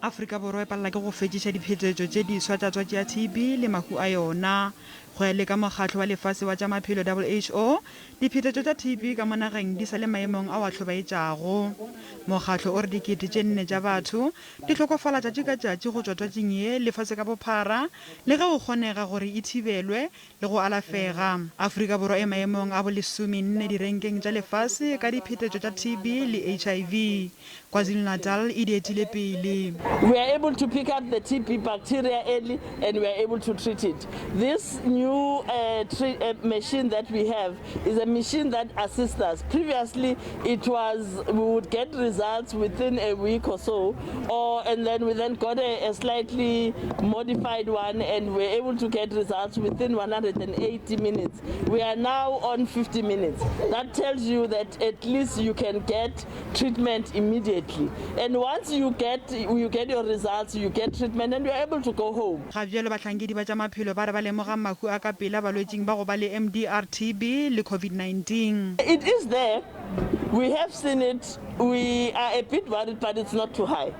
Afrika Borwa e palela ke go fetšiša diphetetšo tše diswa tša twatši ya TB le mahu a yona. Go ya le ka Mokgatlo wa Lefase wa tša Maphelo, WHO, diphetetšo tša TB ka mo nageng di sa le maemong ao a hlobaetšago. Mokgatlo o re dikete tše nne tša batho di hlokofala tšatši ka tšatši go tšwa twatšing ye lefase ka bophara le ge go kgonega gore e thibelwe le go alafega. Afrika Borwa e maemong a bolesomenne direnkeng tša lefase ka diphetetšo tša TB le HIV. KwaZulu-Natal e di etile pele. We are able to pick up the TB bacteria early and we are able to treat it. This new machine that we have is a machine that assists us. Previously it was we would get results within a week or so, or and then we then got a, a slightly modified one and we're able to get results within 180 minutes. We are now on 50 minutes. That tells you that at least you can get treatment immediately. And once you get you get your results, you get treatment and you're able to go home. Ga bjalo bahlankedi ba tša maphelo ba re ba lemoga mahu a ka pela balwetšing ba go ba le MDR-TB le COVID-19. It is there, we have seen it, we are a bit worried but it's not too high.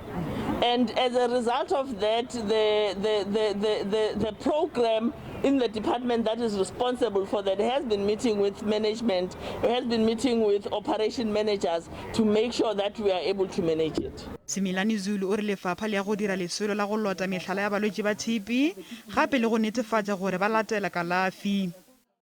And as a result of that, the, the, the, the, the, the program in the department that is responsible for that has been meeting with management, has been meeting with operation managers to make sure that we are able to manage it. Simelane Zulu o re lefapha le ya go dira lesolo la go lota mehlala ya balwetši ba TB gape le go netefatša gore ba latela kalafi.